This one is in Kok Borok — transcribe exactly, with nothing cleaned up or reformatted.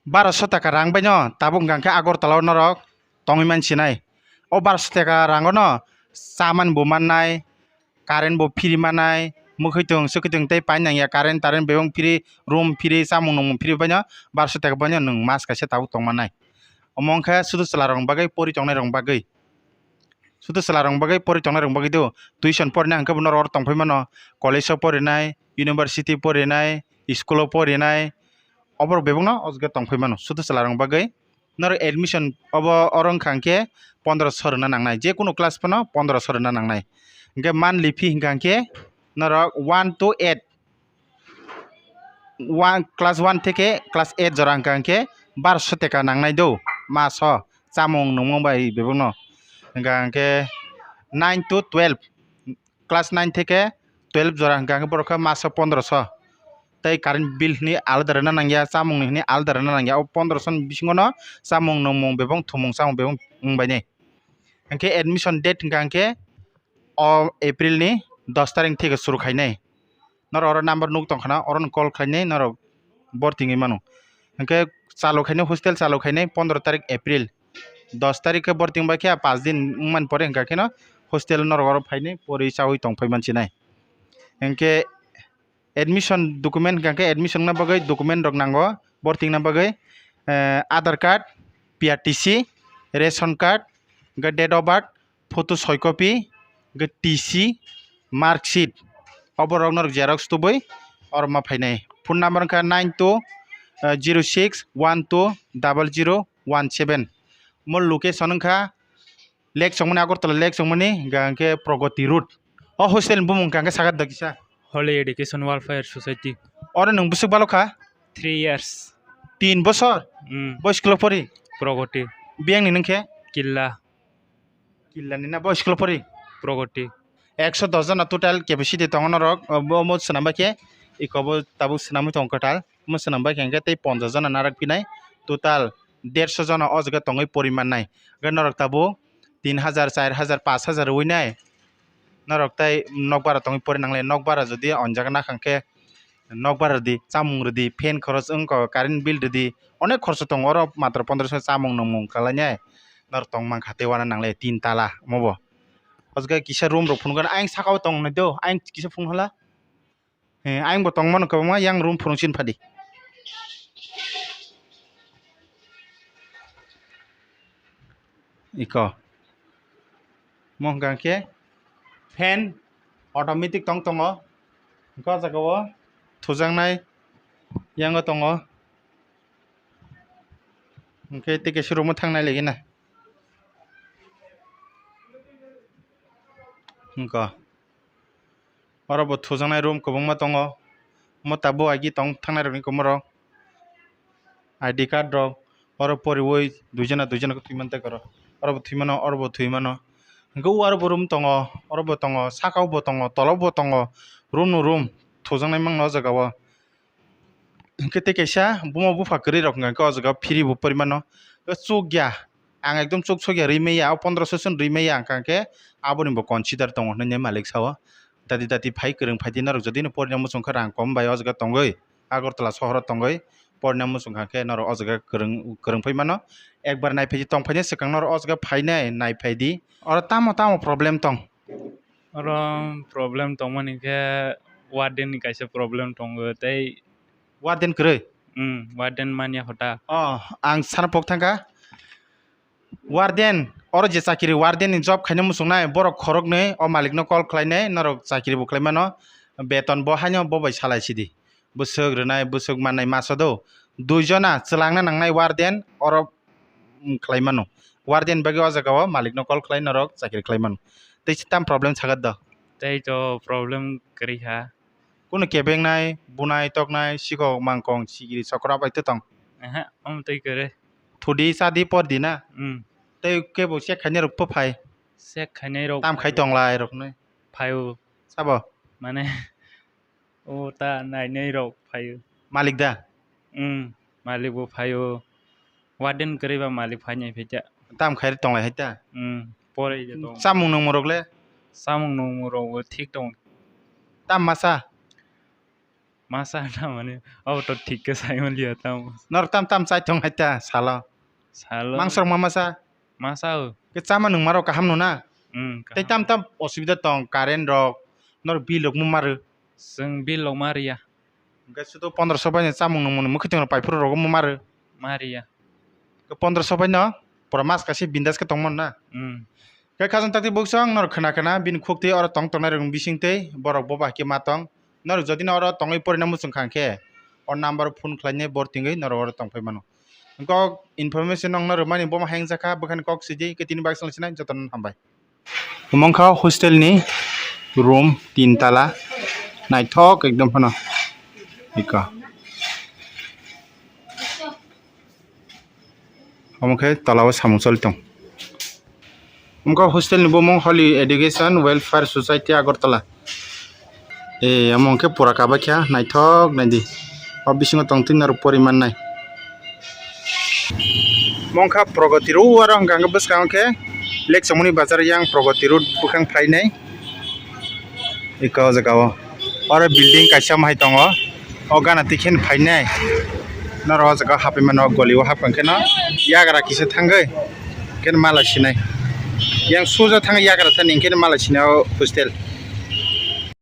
Barosho taka rang baino tabuk hwnkha khe Agartala o norok tongwi mansinai. O barosho taka rangono chamani bo mannai, current bo free mannai, mwkhwtwng swkhwtwng tei paina nangya, current tarrent bebak free, room free, chamung nwngmung free baino barosho taka baino nwng mas kaisa tabuk tong mannai. Omo wngkha sudu chwla rokni bagwi, pori tongnai rokni bagwi. Sudu chwla rokni bagwi, pori tongnai rokni bagwi do. Tuition porina hwnkhe bo norok oro tong phai mano, college o porinai, university porinai, school o porinai, oborok bebakno o jaga tong phai mano sudu chwla rokni bagwi. Norok admission obo oro wngkha hwnkhe pondro so rwna nangnai, je kunu class phano pondro so rwna nangnai. Hwnkhe monthly fee hwnkha hwnkhe norok one to eight, one, class one theke class eight jora hwnkha hwnkhe barosho teka nangnai do maso, chamung nwngmung bai bebakno. Hwnkha hwnkhe nine to twelve, class nine theke twelve jora hwnkha hwnkhe borok khe maso pondro so. Tei current bill hwnwi alada rwna nangya, chamungni hwnwi alada rwna nangya. O pondro so ni bisingo no chamung nwngmung bebak, thumung chamung bebak wng bainai. Hwnkhe admission date hwnkha hwnkhe o April ni dos tarik theke suru khainai. Norok oro number nuk tong khna, oro no call khlainai, norok bortingwi mano. Hwnkhe chalu khainai, hostel chalu khainai pondro tarik April. Dos tarik khe borting bai khe, a paanch din wngmani pore hwnkha kheno hostel norok oro phainai, porwi chaui tong phai mansinai. Hwnkhe admission document hwnkha khe admission wngna bagwi document rok nango, bortingna bagwi, eh, Aadhaar card, P R T C, ration card, hwnkhe date of birth, photo soi copy, hwnkhe T C, mark sheet, oborok norok xerox tubui oro ma phainai. Phone number wngkha nine two zero six one two double zero one seven. Mo location wngkha Lake Chongmani, Agartala Lake Chongmani, hwnkha hwnkhe Pragati Road. O hostel ni bumung hwnkha hwnkhe sakha da kisa. Holy Education Welfare Society. Oro nwng bwswk balo kha? Three years. Tin bosor? Hmm. Bo school o pori? Pragati. Biyang ni nwng khe? Killa. Killa ni na, bo school o pori? Pragati. Ekso dos jona total capacity tongo norok, bo mo swnam bai khe, iko bo tabuk swnamwi tongo kwtal. Mo swnam bai khe hwnkhe tei ponchash jona narak pinai, total derso jona o jaga tongwi pori mannai. Hwnkhe norok tabuk tin hajar, char hajar, paanch hajar rwinai. Norok tei nokbar tongwi pori nanglai. Nokbar jodi onjak na hwnkhe nokbar rwdi, chamung rwdi, fan khorok wngkha, current bill rwdi, onek khoroksa tongo. Oro matro pondroso chamung nwngmung kalainai. Norok tong mankha tei uana nanglai tin tala omo bo. O jaga kisa room rok phunukha, ayang saka o tong nai do, ayang kisa phunukha la. He, ayang bo tong mano kwbangma, yang room phunuk chin phadi. Iko. Mo hwnkha khe fan automatic tong tongo. Hwnkhe o jaga o thujaknai yango tongo. Hwnkhe tei kaisa room o thangnai lagi na. Hwnkhe. Oro bo thujaknai room kwbangma tongo. Omo tabuk agi tong thangnai rokni kwmoro I D card rok oro poriwi duijona duijona khe thwi man tei koro. Oro bo thwi mano, oro bo thwi mano. Hwnkhe o aro bo room tongo, oro bo tongo, saka o bo tongo, tola o bo tongo. Room no room thujaknai mangno o jaga o. Hwnkhe tei kaisa buma bupha kwrwi rok hwnkha khe o jaga o free bo pori mano. O chukya, ang ekdom chuk sokya rwi manya, o pondroso chwng rwi manya, hwnkha khe aboni bo consider tongo hwnwi malik sao. Dati dati phai kwrwng phai di norok, jodi no porina muchung khe rang kom bai o jaga tongwi Agartala sohoro tongwi porina muchung kha khe norok o jaga kwrwng, kwrwng phai mano. Ekbar nai phai di tong phai di swkang norok o jaga phainai nai phai di. Oro tamo tamo problem tong? Oro problem tongmani khe warden ni kaisa problem tongo tei. Warden kwrwi? Hmm, warden manya hota. Oh, ang sana pok thangkha. Warden, oro je chakiri warden ni job khaina muchungnai, borok khoroknwi o malik no call khlainai, norok chakiri bo khlai mano, beton bo haino bo bai salai sidi. Bwswk rwnai, bwswk mannai masa do. Duijona chwlangna nangnai warden, oro, mm, khlai mano. Warden bagwi o jaga o malik no call khlai norok chakiri khlai mano. Tei se tam problem sagat do? Tei to problem kwrwi kha. Kunu kebengnai, bunai, toknai, sikok, mangkong, sigiri, sokora bai tong? Ehe, omo tei kwrwi. Thudi, chadi, pordi na? Hmm. Tei kebo check khainai rok pho phai? Check khainai rok tam khai phai. Tonglai roknai? Phai o. Sabo? Mane, o ta nainai rok phai o. Malik da? Hmm, malik bo phai o. Warden kwrwi ba malik phainai phaikha. Tam khai tonglai hai ta? Hmm, poroi je tong. Chamung nungmung rok le? Chamung nungmung rok bo thik tong. Tam masa? Masa na mane, abo to thik khe sai manliya tamo. Nor tam tam chai tong hai ta salo. Salo. Mangsa rok ma masa? Masa o. Khe chama nung maro kaham no na? Hmm, tei kaham. Tam tam osubida tong, current rok, nor bill rok mo maru? Chwng bill rok mariya. Hwnkhe sudo pondroso bai ni chamung nung mani mwkhwtwng rok pai phuru rok mo maru? Mariya. Khe pondroso bai no pura mas kaisa bindas khe tong mano na? Hmm. Khe khajang takti buksong norok khna khna bini khuk twi oro tong tongnai rokni bising twi borok boba khe ma tong. Norok jodi no oro tongwi porina muchung kha khe o number phone khlainai bor tingwi norok oro tong phai mano. Kok information nokno rwmani bomo hayung jakha bwkhani kok sidi khe tini baksa sinai jotono hambai. Omo wngkha hostel ni room tin tala naithok ekdom phano. Ika. Omo khe tola o samung choli tong. Omo khe hostel ni bumung Holy Education Welfare Society Agartala. E, omo khe pura kabakha naithok naidi. O bisingo tongtwi norok pori mannai. Omo khe Pragati Road aro hwnka hwnkhe bwskango khe Lake Chamoni bazar yang Pragati Road bwkhang phainai. Eko o jaga o. Oro building kaisa ma hai tongo. O gana twi khe phainai. Norok o jaga o hapwi mano, o goli o hapkha khe no yagra kisa thangwi khe mala sinai. Yang suja thangwi yagra thani khe mala sinai o hostel.